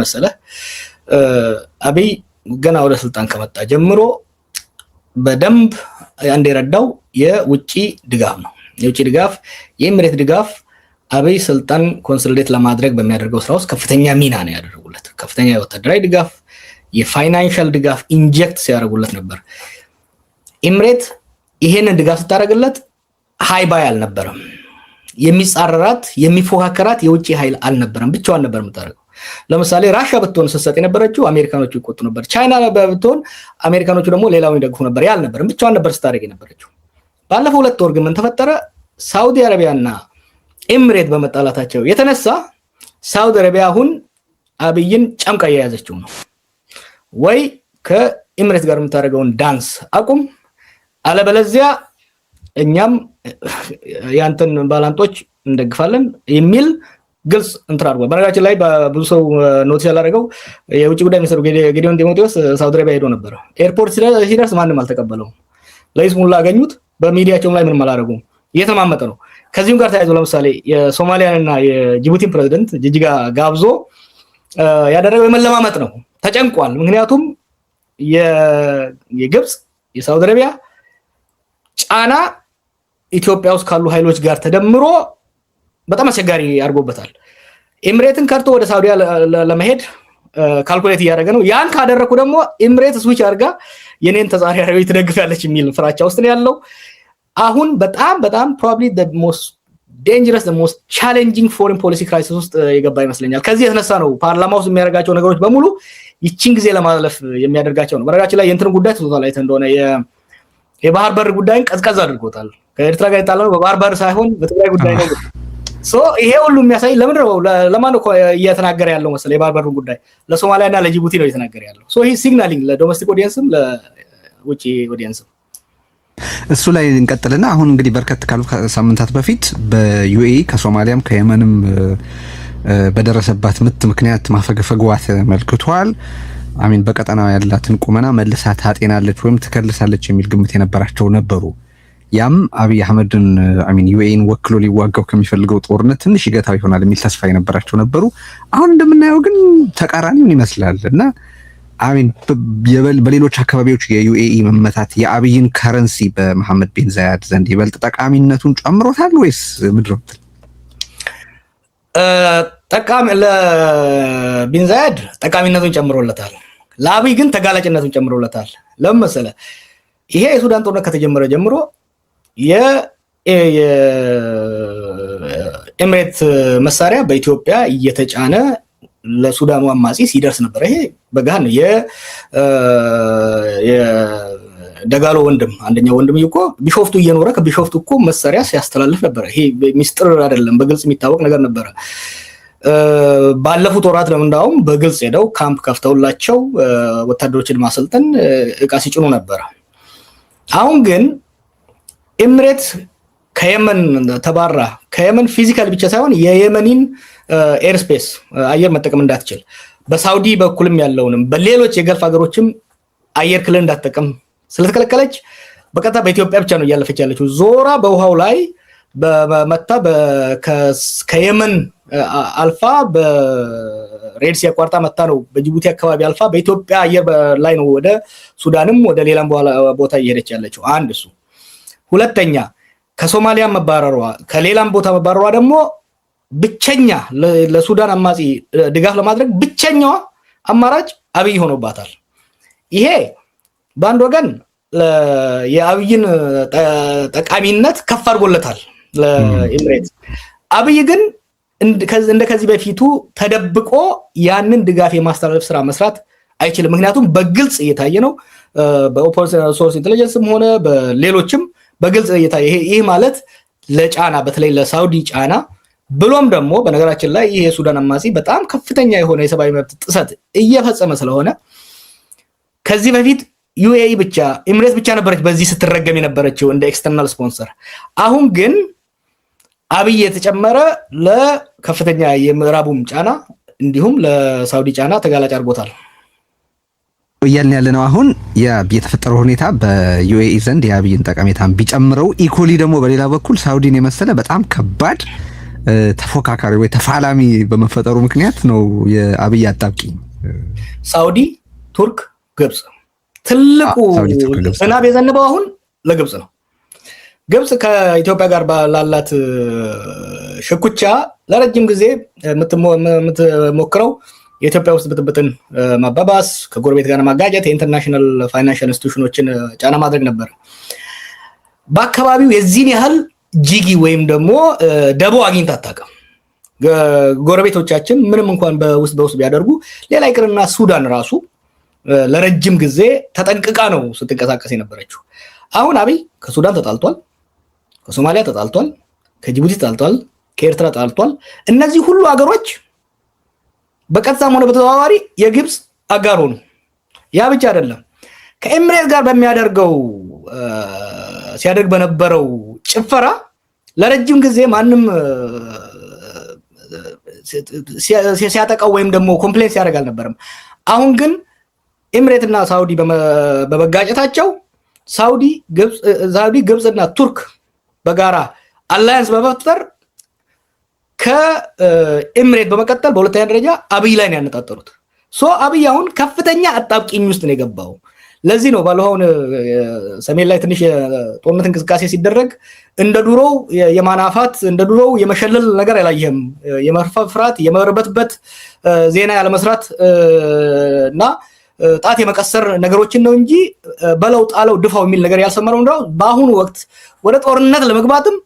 መሰለህ፣ አብይ ገና ወደ ስልጣን ከመጣ ጀምሮ በደንብ አንድ የረዳው የውጭ ድጋፍ ነው። የውጭ ድጋፍ፣ የኤምሬት ድጋፍ አብይ ስልጣን consolidate ለማድረግ በሚያደርገው ስራ ውስጥ ከፍተኛ ሚና ነው ያደረጉለት። ከፍተኛ የወታደራዊ ድጋፍ፣ የ financial ድጋፍ inject ሲያደርጉለት ነበር። ኤምሬት ይሄንን ድጋፍ ስታደርግለት ሃይ ባይ አልነበረም። የሚጻረራት፣ የሚፎካከራት የውጭ ኃይል አልነበረም። ብቻዋን ነበር የምታደርገው። ለምሳሌ ራሻ ብትሆን ስትሰጥ የነበረችው አሜሪካኖቹ ይቆጡ ነበር። ቻይና ብትሆን አሜሪካኖቹ ደግሞ ሌላውን ይደግፉ ነበር። ያ አልነበረም። ብቻዋን ነበር ስታደርግ የነበረችው። ባለፈው 2 ወር ግን ምን ተፈጠረ? ሳውዲ አረቢያና ኤምሬት በመጣላታቸው የተነሳ ሳውዲ አረቢያ አሁን አብይን ጨምቃ እየያዘችው ነው። ወይ ከኤምሬት ጋር የምታደርገውን dance አቁም፣ አለበለዚያ እኛም ያንተን ባላንጦች እንደግፋለን የሚል ግልጽ እንትን አድርጓል። በነገራችን ላይ ብዙ ሰው notice ያላደረገው የውጭ ጉዳይ ሚኒስትሩ ጌዲዮን ጢሞቴዎስ ሳውዲ አረቢያ ሄዶ ነበረ። Airport ሲደርስ ማንም አልተቀበለውም። ለይስሙላ አገኙት። በሚዲያቸውም ላይ ምንም አላደረጉም። እየተማመጠ ነው። ከዚሁም ጋር ተያይዞ ለምሳሌ የሶማሊያንና የጅቡቲን ፕሬዚደንት ጅጅጋ ጋብዞ ያደረገው የመለማመጥ ነው። ተጨንቋል። ምክንያቱም የግብፅ፣ የሳውዲ አረቢያ ጫና ኢትዮጵያ ውስጥ ካሉ ኃይሎች ጋር ተደምሮ በጣም አስቸጋሪ አድርጎበታል። ኤምሬትን ከድቶ ወደ ሳውዲያ ለመሄድ calculate እያደረገ ነው። ያን ካደረኩ ደግሞ ኤምሬት switch አድርጋ የኔን ተጻራሪ ትደግፋለች የሚል ፍራቻ ውስጥ ነው ያለው። አሁን በጣም በጣም probably most dangerous, most challenging foreign policy crisis ውስጥ የገባ ይመስለኛል። ከዚህ የተነሳ ነው ፓርላማ ውስጥ የሚያደርጋቸው ነገሮች በሙሉ ይችን ጊዜ ለማለፍ የሚያደርጋቸው ነው። በነገራችን ላይ የእንትን ጉዳይ ትቶታል። አይተህ እንደሆነ የባህር በር ጉዳይን ቀዝቀዝ አድርጎታል። ከኤርትራ ጋር የጣለው በባህር በር ሳይሆን በትግራይ ጉዳይ ነው። So ይሄ ሁሉ የሚያሳይ ለምንድን ነው፣ ለማን ነው እየተናገረ ያለው መሰለህ? የባህር በሩን ጉዳይ ለሶማሊያ እና ለጅቡቲ ነው እየተናገረ ያለው። So ይሄ signaling ለ domestic audience ም ለውጭ audience ም። እሱ ላይ እንቀጥልና አሁን እንግዲህ በርከት ካሉ ሳምንታት በፊት በ UAE ከሶማሊያም ከየመንም በደረሰባት ምት ምክንያት ማፈግፈጓ ተመልክቷል። I mean በቀጠናው ያላትን ቁመና መልሳ ታጤናለች ወይም ትከልሳለች የሚል ግምት የነበራቸው ነበሩ። ያም አብይ አህመድን፣ I mean UAE ን ወክሎ ሊዋጋው ከሚፈልገው ጦርነት ትንሽ ይገታው ይሆናል የሚል ተስፋ የነበራቸው ነበሩ። አሁን እንደምናየው ግን ተቃራኒውን ይመስላል እና I mean በሌሎች አካባቢዎች የ UAE መመታት የአብይን currency በመሐመድ ቢን ዛያድ ዘንድ ይበልጥ ጠቃሚነቱን ጨምሮታል ወይስ ምንድን ነው? ጠቃሚ ለቢን ዛያድ ጠቃሚነቱን ጨምሮለታል። ለአብይ ግን ተጋላጭነቱን ጨምሮለታል። ለምን መሰለህ? ይሄ የሱዳን ጦርነት ከተጀመረ ጀምሮ የኤምሬት መሳሪያ በኢትዮጵያ እየተጫነ ለሱዳኑ አማጺ ሲደርስ ነበር። ይሄ በገሃድ ነው። የደጋሎ ወንድም፣ አንደኛው ወንድም እኮ ቢሾፍቱ እየኖረ ከቢሾፍቱ እኮ መሳሪያ ሲያስተላልፍ ነበረ። ይሄ ሚስጥር አይደለም፣ በግልጽ የሚታወቅ ነገር ነበረ። ባለፉት ወራት እንዳውም በግልጽ ሄደው ካምፕ ከፍተውላቸው ወታደሮችን ማሰልጠን፣ እቃ ሲጭኑ ነበረ። አሁን ግን ኤምሬት ከየመን ተባራ፣ ከየመን physically ብቻ ሳይሆን የየመኒን airspace አየር መጠቀም እንዳትችል፣ በሳውዲ በኩልም ያለውንም በሌሎች የ Gulf ሀገሮችም አየር ክልል እንዳትጠቀም ስለተከለከለች በቀጥታ በኢትዮጵያ ብቻ ነው እያለፈች ያለችው። ዞራ በውሃው ላይ መታ ከየመን አልፋ በ Red Sea አቋርጣ መታ ነው በጅቡቲ አካባቢ አልፋ በኢትዮጵያ አየር ላይ ነው ወደ ሱዳንም ወደ ሌላም ቦታ እየሄደች ያለችው። አንድ እሱ። ሁለተኛ ከሶማሊያ መባረሯ፣ ከሌላም ቦታ መባረሯ ደግሞ ብቸኛ ለሱዳን አማጺ ድጋፍ ለማድረግ ብቸኛዋ አማራጭ አብይ ሆኖባታል። ይሄ በአንድ ወገን የአብይን ጠቃሚነት ከፍ አድርጎለታል ለኤምሬት። አብይ ግን እንደ ከዚህ በፊቱ ተደብቆ ያንን ድጋፍ የማስተላለፍ ስራ መስራት አይችልም። ምክንያቱም በግልጽ እየታየ ነው። በ open source intelligence ም ሆነ በሌሎችም በግልጽ እየታየ፣ ይህ ማለት ለጫና፣ በተለይ ለሳውዲ ጫና፣ ብሎም ደግሞ በነገራችን ላይ ይህ የሱዳን አማጺ በጣም ከፍተኛ የሆነ የሰብአዊ መብት ጥሰት እየፈጸመ ስለሆነ ከዚህ በፊት UAE ብቻ፣ ኤምሬት ብቻ ነበረች በዚህ ስትረገም የነበረችው እንደ external sponsor። አሁን ግን አብይ የተጨመረ ለከፍተኛ የምዕራቡም ጫና እንዲሁም ለሳውዲ ጫና ተጋላጭ አድርጎታል። እያልን ያለ ነው። አሁን የተፈጠረው ሁኔታ በ UAE ዘንድ የአብይን ጠቀሜታን ቢጨምረው equally ደግሞ በሌላ በኩል ሳውዲን የመሰለ በጣም ከባድ ተፎካካሪ ወይ ተፋላሚ በመፈጠሩ ምክንያት ነው የአብይ አጣብቂኝ። ሳውዲ፣ ቱርክ፣ ግብፅ። ትልቁ ዝናብ የዘነበው አሁን ለግብፅ ነው። ግብፅ ከኢትዮጵያ ጋር ላላት ሽኩቻ ለረጅም ጊዜ የምትሞክረው የኢትዮጵያ ውስጥ ብጥብጥን ማባባስ፣ ከጎረቤት ጋር ማጋጨት፣ የ international financial institution ኦችን ጫና ማድረግ ነበር። በአካባቢው የዚህን ያህል ጂጊ ወይም ደግሞ ደቦ አግኝታ አታውቅም። ጎረቤቶቻችን ምንም እንኳን በውስጥ በውስጥ ቢያደርጉ፣ ሌላ ይቅርና ሱዳን ራሱ ለረጅም ጊዜ ተጠንቅቃ ነው ስትንቀሳቀስ የነበረችው። አሁን አብይ ከሱዳን ተጣልቷል፣ ከሶማሊያ ተጣልቷል፣ ከጅቡቲ ተጣልቷል፣ ከኤርትራ ተጣልቷል። እነዚህ ሁሉ ሀገሮች በቀጥታም ሆነ በተዘዋዋሪ የግብፅ አጋር ሆኑ። ያ ብቻ አይደለም። ከኤምሬት ጋር በሚያደርገው ሲያደርግ በነበረው ጭፈራ ለረጅም ጊዜ ማንም ሲያጠቃው ወይም ደግሞ complain ሲያደርግ አልነበረም። አሁን ግን ኤምሬት እና ሳውዲ በመጋጨታቸው ሳውዲ፣ ግብፅና ቱርክ በጋራ alliance በመፍጠር ከኤምሬት በመቀጠል በሁለተኛ ደረጃ አብይ ላይ ነው ያነጣጠሩት። So አብይ አሁን ከፍተኛ አጣብቂኝ ውስጥ ነው የገባው። ለዚህ ነው ባለፈው ሰሜን ላይ ትንሽ የጦርነት እንቅስቃሴ ሲደረግ እንደ ድሮው የማናፋት፣ እንደ ድሮው የመሸለል ነገር አላየህም። የመፍራት፣ የመርበትበት፣ ዜና ያለመስራት እና ጣት የመቀሰር ነገሮችን ነው እንጂ በለው፣ ጣለው፣ ድፋው የሚል ነገር ያልሰመረው እንደው በአሁኑ ወቅት ወደ ጦርነት ለመግባትም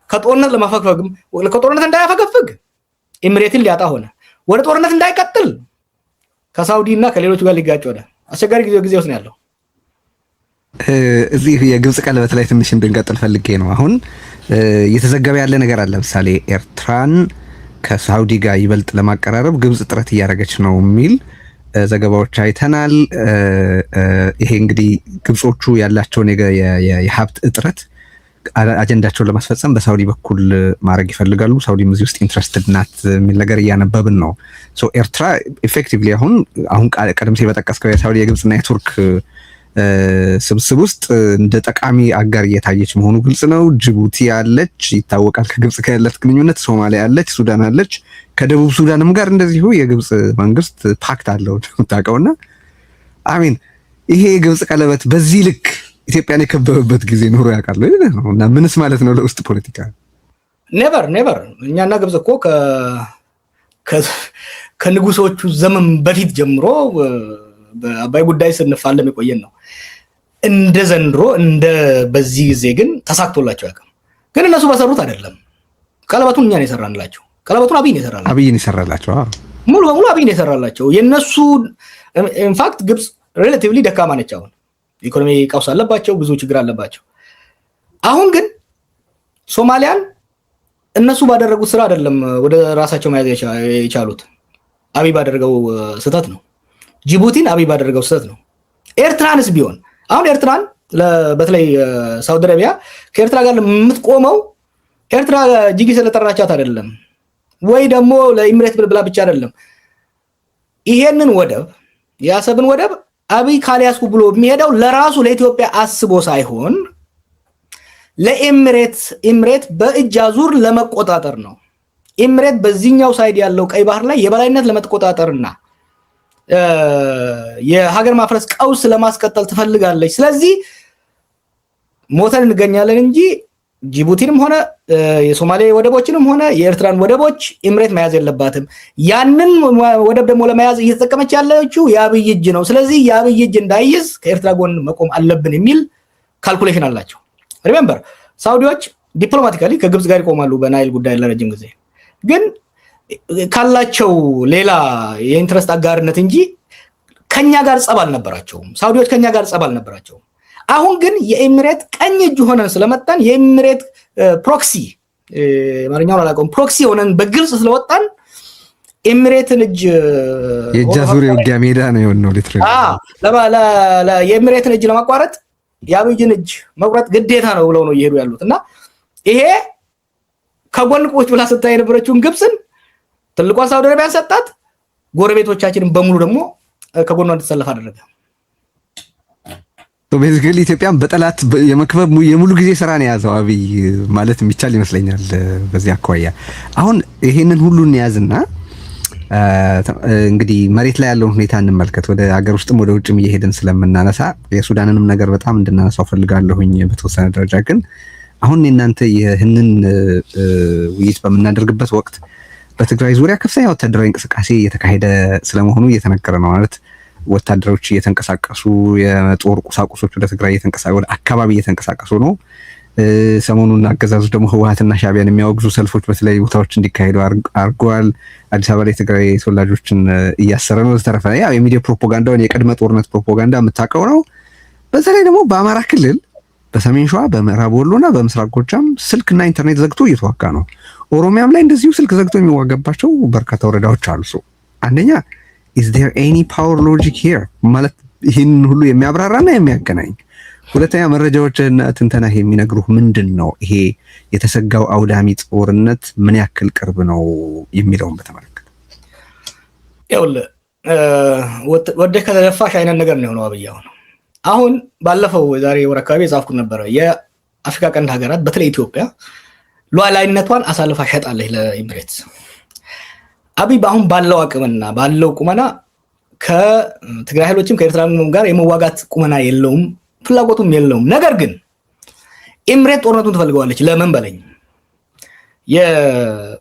ከጦርነት ለማፈግፈግም፣ ከጦርነት እንዳያፈገፍግ ኤሚሬትን ሊያጣ ሆነ። ወደ ጦርነት እንዳይቀጥል ከሳውዲ እና ከሌሎቹ ጋር ሊጋጭ ሆነ። አስቸጋሪ ጊዜ ውስጥ ነው ያለው። እዚህ የግብጽ ቀለበት ላይ ትንሽ እንድንቀጥል ፈልጌ ነው። አሁን እየተዘገበ ያለ ነገር አለ። ለምሳሌ ኤርትራን ከሳውዲ ጋር ይበልጥ ለማቀራረብ ግብጽ ጥረት እያደረገች ነው የሚል ዘገባዎች አይተናል። ይሄ እንግዲህ ግብጾቹ ያላቸውን የሀብት እጥረት አጀንዳቸውን ለማስፈጸም በሳውዲ በኩል ማድረግ ይፈልጋሉ። ሳውዲም እዚህ ውስጥ interested ናት የሚል ነገር እያነበብን ነው። So ኤርትራ effectively አሁን ቀደም ሲል በጠቀስከው የሳውዲ፣ የግብፅና የቱርክ ስብስብ ውስጥ እንደ ጠቃሚ አጋር እየታየች መሆኑ ግልጽ ነው። ጅቡቲ አለች፣ ይታወቃል ከግብጽ ጋር ያላት ግንኙነት። ሶማሊያ አለች፣ ሱዳን አለች። ከደቡብ ሱዳንም ጋር እንደዚሁ የግብጽ መንግስት pact አለው እንደምታውቀውና I mean ይሄ የግብጽ ቀለበት በዚህ ልክ ኢትዮጵያን የከበበበት ጊዜ ኖሮ ያውቃል ነው? እና ምንስ ማለት ነው ለውስጥ ፖለቲካ? Never, never። እኛና ግብጽ እኮ ከንጉሶቹ ዘመን በፊት ጀምሮ በአባይ ጉዳይ ስንፋለም የቆየን ነው። እንደ ዘንድሮ እንደ በዚህ ጊዜ ግን ተሳክቶላቸው አያውቅም። ግን እነሱ በሰሩት አይደለም። ቀለበቱን እኛ ነው የሰራንላቸው። ቀለበቱን አብይ ነው የሰራላቸው። አብይ ነው የሰራላቸው። ሙሉ በሙሉ አብይ ነው የሰራላቸው። የእነሱ in fact ግብጽ relatively ደካማ ነች። አሁን ኢኮኖሚ ቀውስ አለባቸው፣ ብዙ ችግር አለባቸው። አሁን ግን ሶማሊያን እነሱ ባደረጉት ስራ አይደለም ወደ ራሳቸው መያዝ የቻሉት፣ አብይ ባደረገው ስህተት ነው። ጅቡቲን አብይ ባደረገው ስህተት ነው። ኤርትራንስ ቢሆን አሁን ኤርትራን በተለይ ሳውዲ አረቢያ ከኤርትራ ጋር የምትቆመው ኤርትራ ጂጊ ስለጠራቻት አይደለም፣ ወይ ደግሞ ለኢሚሬት ብላ ብቻ አይደለም። ይሄንን ወደብ፣ የአሰብን ወደብ አብይ ካልያዝኩ ብሎ የሚሄደው ለራሱ ለኢትዮጵያ አስቦ ሳይሆን ለኤሚሬት፣ ኤሚሬት በእጅ አዙር ለመቆጣጠር ነው። ኤሚሬት በዚህኛው side ያለው ቀይ ባህር ላይ የበላይነት ለመቆጣጠርና የሀገር ማፍረስ ቀውስ ለማስቀጠል ትፈልጋለች። ስለዚህ ሞተን እንገኛለን እንጂ ጅቡቲንም ሆነ የሶማሌ ወደቦችንም ሆነ የኤርትራን ወደቦች ኤምሬት መያዝ የለባትም። ያንን ወደብ ደግሞ ለመያዝ እየተጠቀመች ያለችው የአብይ እጅ ነው። ስለዚህ የአብይ እጅ እንዳይይዝ ከኤርትራ ጎን መቆም አለብን የሚል calculation አላቸው። Remember፣ ሳውዲዎች diplomatically ከግብፅ ጋር ይቆማሉ በናይል ጉዳይ ለረጅም ጊዜ፣ ግን ካላቸው ሌላ የ interest አጋርነት እንጂ ከኛ ጋር ጸብ አልነበራቸውም። ሳውዲዎች ከኛ ጋር ጸብ አልነበራቸውም። አሁን ግን የኤሚሬት ቀኝ እጅ ሆነን ስለመጣን፣ የኤሚሬት proxy፣ አማርኛውን አላውቀውም፣ proxy ሆነን በግልጽ ስለወጣን ኤሚሬትን እጅ የእጅ አዙር የውጊያ ሜዳ ነው የሆነው። Literally። የኤሚሬትን እጅ ለማቋረጥ የአብይን እጅ መቁረጥ ግዴታ ነው ብለው ነው እየሄዱ ያሉት። እና ይሄ ከጎን ቁጭ ብላ ስታይ የነበረችውን ግብፅን፣ ትልቋን ሳውዲ አረቢያን ሰጣት። ጎረቤቶቻችንን በሙሉ ደግሞ ከጎኗ እንድትሰለፍ አደረገ። Basically ኢትዮጵያን በጠላት የመክበብ የሙሉ ጊዜ ስራ ነው የያዘው አብይ ማለት የሚቻል ይመስለኛል። በዚህ አኳያ አሁን ይሄንን ሁሉ እንያዝና እንግዲህ መሬት ላይ ያለውን ሁኔታ እንመልከት። ወደ ሀገር ውስጥም ወደ ውጭም እየሄድን ስለምናነሳ የሱዳንንም ነገር በጣም እንድናነሳው ፈልጋለሁኝ። በተወሰነ ደረጃ ግን አሁን እናንተ ይህንን ውይይት በምናደርግበት ወቅት በትግራይ ዙሪያ ከፍተኛ ወታደራዊ እንቅስቃሴ እየተካሄደ ስለመሆኑ እየተነገረ ነው። ማለት ወታደሮች እየተንቀሳቀሱ፣ የጦር ቁሳቁሶች ወደ ትግራይ ወደ አካባቢ እየተንቀሳቀሱ ነው። ሰሞኑን አገዛዙ ደግሞ ህወሓትና ሻዕቢያን የሚያወግዙ ሰልፎች በተለያዩ ቦታዎች እንዲካሄዱ አድርገዋል። አዲስ አበባ ላይ የትግራይ ተወላጆችን እያሰረ ነው። በተረፈ ያው የሚዲያ ፕሮፓጋንዳውን የቅድመ ጦርነት ፕሮፓጋንዳ የምታውቀው ነው። በተለይ ደግሞ በአማራ ክልል በሰሜን ሸዋ፣ በምዕራብ ወሎና በምስራቅ ጎጃም ስልክና ኢንተርኔት ዘግቶ እየተዋጋ ነው። ኦሮሚያም ላይ እንደዚሁ ስልክ ዘግቶ የሚዋጋባቸው በርካታ ወረዳዎች አሉ። አንደኛ፣ is there any power logic here? ማለት ይህንን ሁሉ የሚያብራራና የሚያገናኝ፣ ሁለተኛ፣ መረጃዎችና ትንተና የሚነግሩህ ምንድን ነው? ይሄ የተሰጋው አውዳሚ ጦርነት ምን ያክል ቅርብ ነው የሚለውን በተመለከተ። ይኸውልህ፣ ወደህ ከተደፋሽ አይነት ነገር ነው የሆነው አብይ አሁን። አሁን ባለፈው የዛሬ ወር አካባቢ የጻፍኩት ነበረ። የአፍሪካ ቀንድ ሀገራት በተለይ ኢትዮጵያ ሉዓላዊነቷን አሳልፋ ሸጣለች ለኢሚሬትስ። አብይ በአሁን ባለው አቅምና ባለው ቁመና ከትግራይ ኃይሎችም ከኤርትራ ጋር የመዋጋት ቁመና የለውም፣ ፍላጎቱም የለውም። ነገር ግን ኤምሬት ጦርነቱን ትፈልገዋለች። ለምን በለኝ፣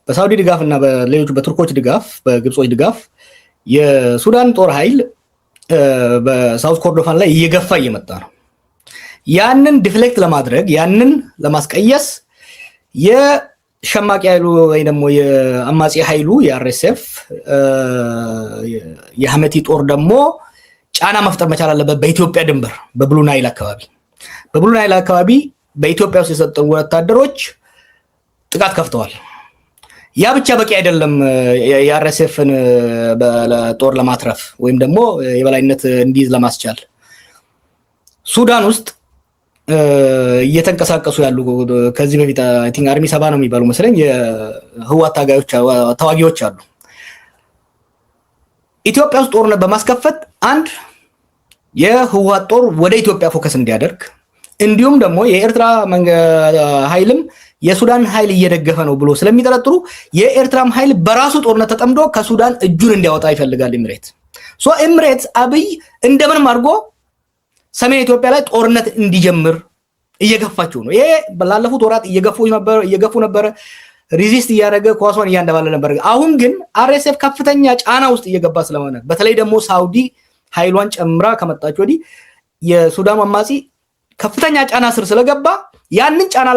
በሳውዲ ድጋፍ እና በሌሎቹ በቱርኮች ድጋፍ፣ በግብጾች ድጋፍ የሱዳን ጦር ኃይል በ South ኮርዶፋን ላይ እየገፋ እየመጣ ነው። ያንን deflect ለማድረግ፣ ያንን ለማስቀየስ የሸማቂ ኃይሉ ወይ ደግሞ የአማጺ ኃይሉ የ RSF የሀመቲ ጦር ደግሞ ጫና መፍጠር መቻል አለበት በኢትዮጵያ ድንበር በ Blue Nile አካባቢ። በ Blue Nile አካባቢ በኢትዮጵያ ውስጥ የሰለጠኑ ወታደሮች ጥቃት ከፍተዋል። ያ ብቻ በቂ አይደለም። የ RSF ን ጦር ለማትረፍ ወይም ደግሞ የበላይነት እንዲይዝ ለማስቻል ሱዳን ውስጥ እየተንቀሳቀሱ ያሉ፣ ከዚህ በፊት I think Army 70 ነው የሚባሉ መሰለኝ፣ የህወሓት ታጋዮች ተዋጊዎች አሉ። ኢትዮጵያ ውስጥ ጦርነት በማስከፈት አንድ የህወሓት ጦር ወደ ኢትዮጵያ focus እንዲያደርግ፣ እንዲሁም ደግሞ የኤርትራ ኃይልም የሱዳን ኃይል እየደገፈ ነው ብሎ ስለሚጠረጥሩ የኤርትራም ኃይል በራሱ ጦርነት ተጠምዶ ከሱዳን እጁን እንዲያወጣ ይፈልጋል ኤምሬት። So ኤምሬት አብይ እንደምንም አድርጎ ሰሜን ኢትዮጵያ ላይ ጦርነት እንዲጀምር እየገፋችው ነው። ይሄ ላለፉት ወራት እየገፉ ነበረ። Resist እያደረገ ኳሷን እያንደባለ ነበር። አሁን ግን RSF ከፍተኛ ጫና ውስጥ እየገባ ስለሆነ፣ በተለይ ደግሞ ሳውዲ ኃይሏን ጨምራ ከመጣች ወዲህ የሱዳኑ አማጺ ከፍተኛ ጫና ስር ስለገባ ያንን ጫና